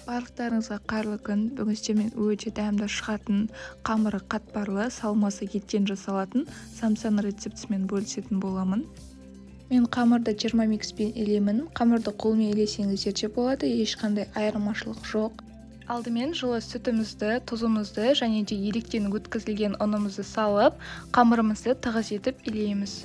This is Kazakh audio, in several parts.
Барлықтарыңызға қайырлы күн. Бүгін сіздермен өте дәмді шығатын, қамыры қатпарлы, салмасы еттен жасалатын самсаның рецептісімен бөлісетін боламын. Мен қамырды термомикспен илеймін. Қамырды қолмен илесеңіздер де болады, ешқандай айырмашылық жоқ. Алдымен жылы сүтімізді, тұзымызды және де електен өткізілген ұнымызды салып, қамырымызды тығыз етіп илейміз.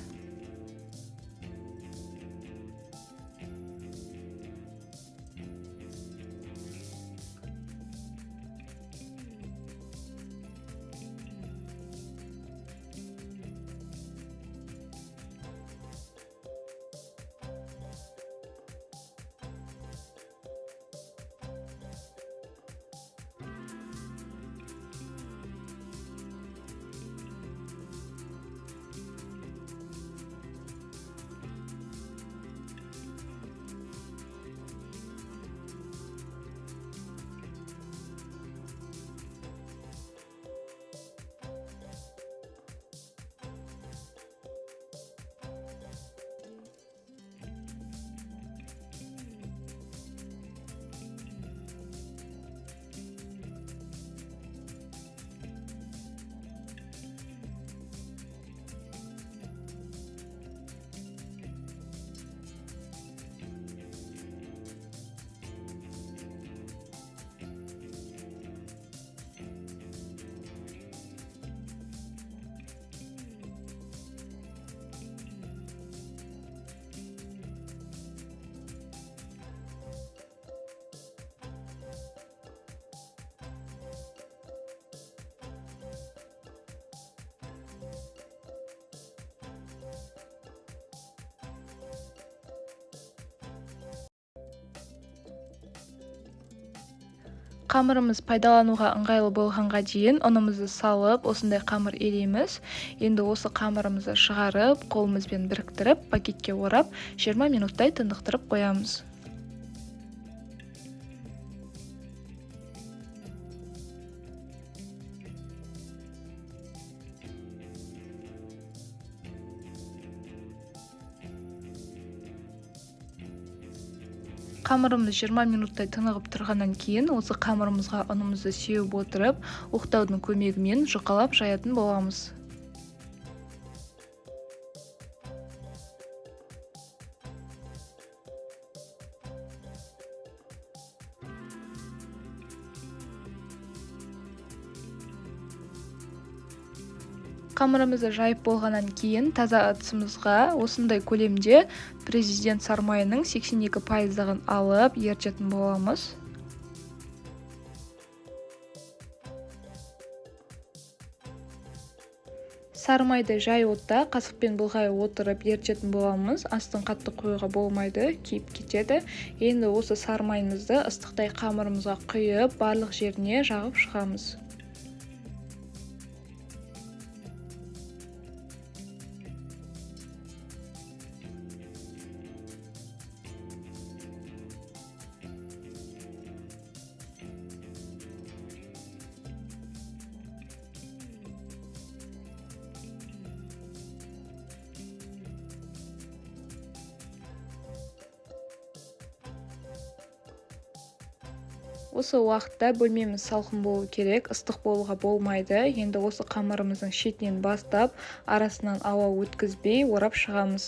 Қамырымыз пайдалануға ыңғайлы болғанға дейін ұнымызды салып, осындай қамыр илейміз. Енді осы қамырымызды шығарып, қолымызбен біріктіріп, пакетке орап, 20 минуттай тынықтырып қоямыз. Қамырымыз 20 минуттай тынығып тұрғаннан кейін осы қамырымызға ұнымызды сеуіп отырып, оқтаудың көмегімен жұқалап жаятын боламыз. Қамырымызды жайып болғаннан кейін таза ыдысымызға осындай көлемде Президент сармайының 82%-ын алып ерітетін боламыз. Сармайды жай отта қасықпен былғай отырып ерітетін боламыз. Астын қатты қоюға болмайды, күйіп кетеді. Енді осы сармайымызды ыстықтай қамырымызға құйып, барлық жеріне жағып шығамыз. Осы уақытта бөлмеміз салқын болу керек, ыстық болуға болмайды. Енді осы қамырымыздың шетінен бастап, арасынан ауа өткізбей орап шығамыз.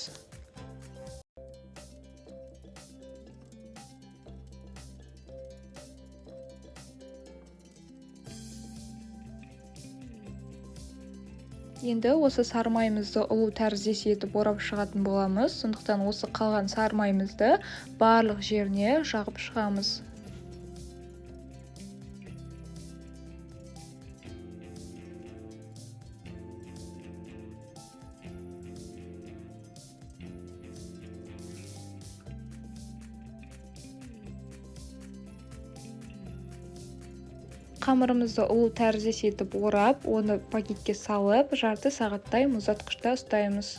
Енді осы сармайымызды ұлу тәріздес етіп орап шығатын боламыз. Сондықтан осы қалған сармайымызды барлық жеріне жағып шығамыз. Қамырымызды ұлу тәріздес етіп орап, оны пакетке салып, жарты сағаттай мұздатқышта ұстаймыз.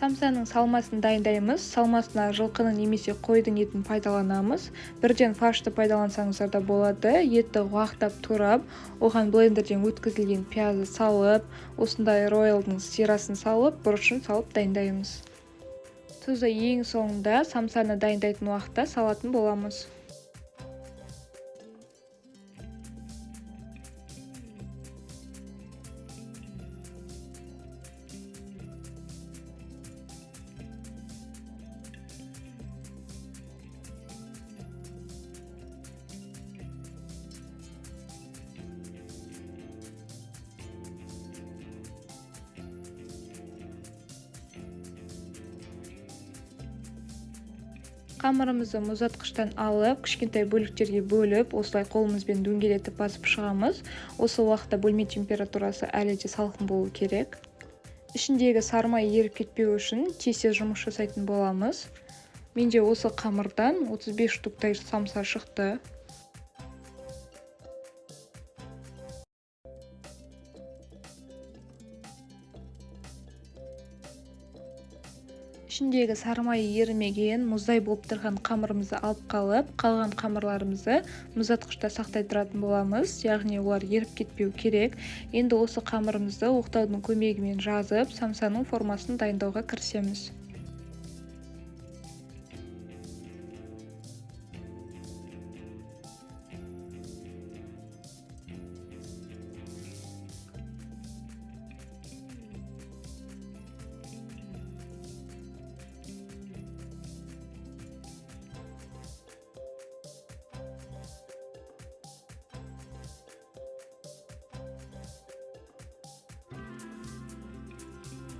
Самсаның салмасын дайындаймыз. Салмасына жылқының немесе қойдың етін пайдаланамыз. Бірден фаршты пайдалансаңыздар да болады. Етті уақтап турап, оған блендерден өткізілген пиязды салып, осындай роялдың сирасын салып, бұрышын салып дайындаймыз. Тұзды ең соңында самсаны дайындайтын уақытта салатын боламыз. Қамырымызды мұздатқыштан алып, кішкентай бөліктерге бөліп, осылай қолымызбен дөңгелетіп басып шығамыз. Осы уақытта бөлме температурасы әлі де салқын болу керек. Ішіндегі сары май еріп кетпеу үшін тез-тез жұмыс жасайтын боламыз. Менде осы қамырдан 35 штуктай самса шықты. Ішіндегі сары майы ерімеген, мұздай болып тұрған қамырымызды алып қалып, қалған қамырларымызды мұздатқышта сақтай тұратын боламыз, яғни олар еріп кетпеу керек. Енді осы қамырымызды оқтаудың көмегімен жазып, самсаның формасын дайындауға кірісеміз.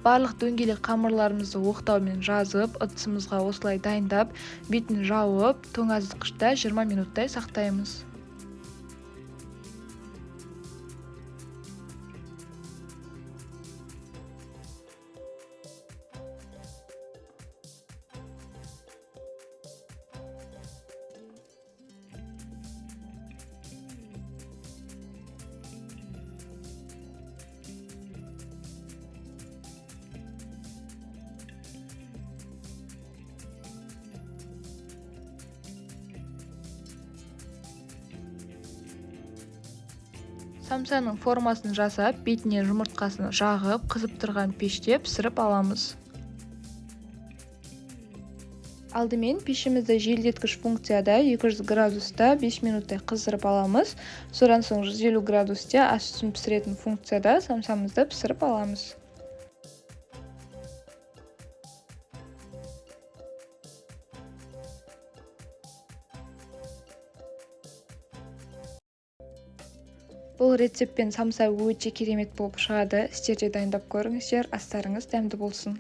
Барлық дөңгелек қамырларымызды оқтаумен жазып, ыдысымызға осылай дайындап, бетін жауып, тоңазытқышта 20 минуттай сақтаймыз. Самсаның формасын жасап, бетіне жұмыртқасын жағып, қызып тұрған пеште пісіріп аламыз. Алдымен пешімізді желдеткіш функцияда 200 градуста 5 минуттай қыздырып аламыз. Содан соң 150 градусте ас үстін пісіретін функцияда самсамызды пісіріп аламыз. Бұл рецептпен самса өте керемет болып шығады. Сіздер де дайындап көріңіздер, астарыңыз дәмді болсын.